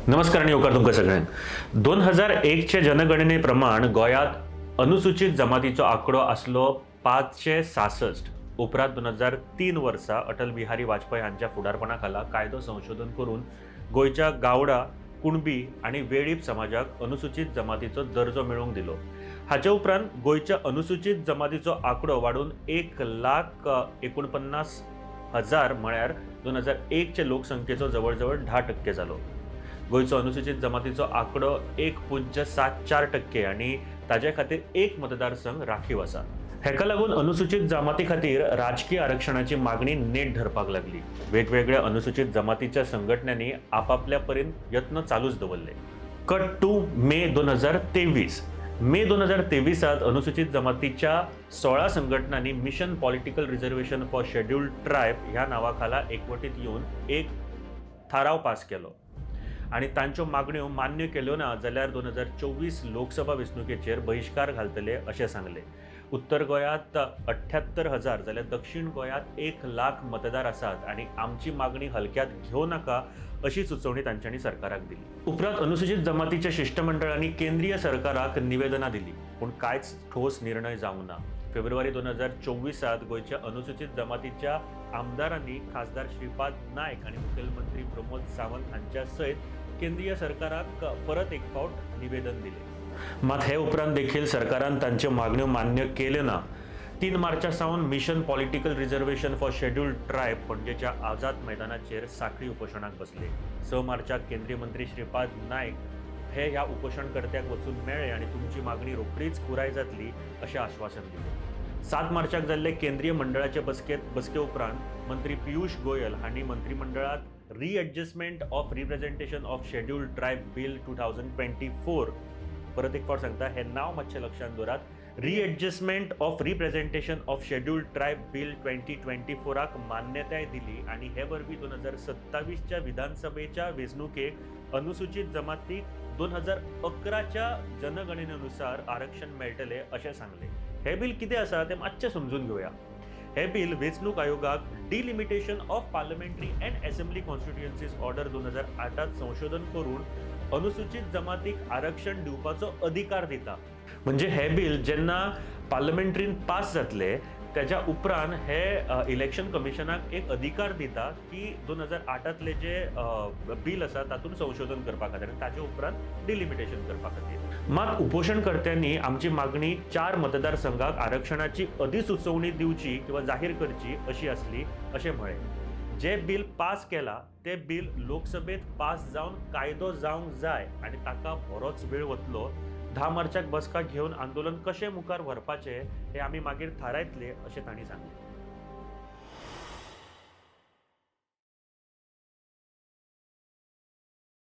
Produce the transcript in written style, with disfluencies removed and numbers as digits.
नमस्कार आनी येवकार तुमकां सगळ्यांक. 2001चे जनगणने प्रमाण गोंयांत अनुसूचित जमातीचो आंकडो आसलो 566. उपरांत 2003 वर्सा अटल बिहारी वाजपेयी हांच्या फुडारपणा खाला कायदो संशोधन करून गोंयच्या गावडा, कुणबी आनी वेळीप समाजाक अनुसूचित जमातीचो दर्जो मेळोवंक दिलो. हाचे उपरांत गोंयच्या अनुसूचित जमातीचो आंकडो वाडून 1,49,000 म्हळ्यार 2001चे लोकसंख्येचो जवळ जवळ 10% जालो. गोंयचो अनुसूचित जमातीचो आंकडो 1.74% आनी ताजे खातीर एक मतदारसंघ राखीव आसा. हेका लागून अनुसूचित जमाती खातीर राजकीय आरक्षणाची मागणी नेट धरपाक लागली. वेगवेगळ्या अनुसूचित जमातीच्या संघटनांनी आपापल्या परीन यत्न चालूच दवरले. कट टू मे 2023. मे 2023त अनुसूचित जमातीच्या 16 संघटनांनी Mission Political Reservation for Scheduled Tribe ह्या नांवा खाला एकवटीत येवन एक थाराव पास केलो आनी तांच्यो मागण्यो मान्य केल्यो ना जाल्यार 2024 लोकसभा वेंचणुकेचेर बहिश्कार घालतले अशें सांगलें. उत्तर गोंयांत 78,000 जाल्यार दक्षिण गोंयांत 1 लाख मतदार आसात आनी आमची मागणी हलक्यात घेवं नाका, अशी सुचोवणी तांच्यांनी सरकाराक दिली. उपरांत अनुसूचित जमातीच्या शिश्टमंडळांनी केंद्रीय सरकाराक निवेदनां दिली, पूण कांयच ठोस निर्णय जावंक ना. फेब्रुवारी 2024त गोंयच्या अनुसूचित जमातीच्या आमदारांनी खासदार श्रीपाद नायक आनी मुखेलमंत्री प्रमोद सावंत हांच्या सयत केंद्रीय सरकाराक परत एक फावट निवेदन दिलें. मात हे उपरांत देखील सरकारान तांच्यो मागण्यो मान्य केल्यो ना. 3 मार्चा सावन Mission Political Reservation for Scheduled Tribe पणजेच्या आझाद मैदानाचेर साखळी उपोशणाक बसले. 6 मार्चाक केंद्रीय मंत्री श्रीपाद नायक हे ह्या उपोशणकर्त्यांक वचून मेळ्ळे आनी तुमची मागणी रोखडीच पुराय जातली अशें आश्वासन दिलें. 7 मार्चाक जाल्ले केंद्रीय मंडळाचे बसके उपरांत मंत्री पियुष गोयल हांणी मंत्रिमंडळात Readjustment of Representation of Scheduled Tribe Bill 2024, परत एक फावट सांगता, हे नांव मातशें लक्षांत दवरात, Readjustment of Representation of Scheduled Tribe Bill 2024 आक मान्यताय दिली आनी हे वरवीं 2027च्या विधानसभेच्या वेंचणुकेक अनुसूचित जमातीक 2011च्या जनगणनेनुसार आरक्षण मेळटलें अशें सांगलें. हें बील कितें आसा तें मातशें समजून घेवया. हें बील वेंचणूक आयोगाक Delimitation of Parliamentary and Assembly Constituencies Order 2008त संशोधन करून अनुसूचित जमातीक आरक्षण दिवपाचो अधिकार दिता. म्हणजे हें बील जेन्ना पार्लमेंटरीन पास जातलें, त्याच्या उपरांत हे इलेक्शन कमिशनाक एक अधिकार दिता की 2008तले जे बील आसा तातूंत संशोधन करपा खातीर आनी ताचे उपरांत डिलिमिटेशन करपा खातीर. मात उपोशणकर्त्यांनी आमची मागणी चार मतदारसंघाक आरक्षणाची अधिसुचोवणी दिवची किंवा जाहीर करची अशी आसली अशें म्हळें. जे बील पास केला ते बील लोकसभेत पास जावन कायदो जावंक जाय आनी ताका बरोच वेळ वतलो. 10 मार्चाक बसका घेवन आंदोलन कशें मुखार व्हरपाचें हें आमी मागीर थारायतले अशें तांणी सांगलें.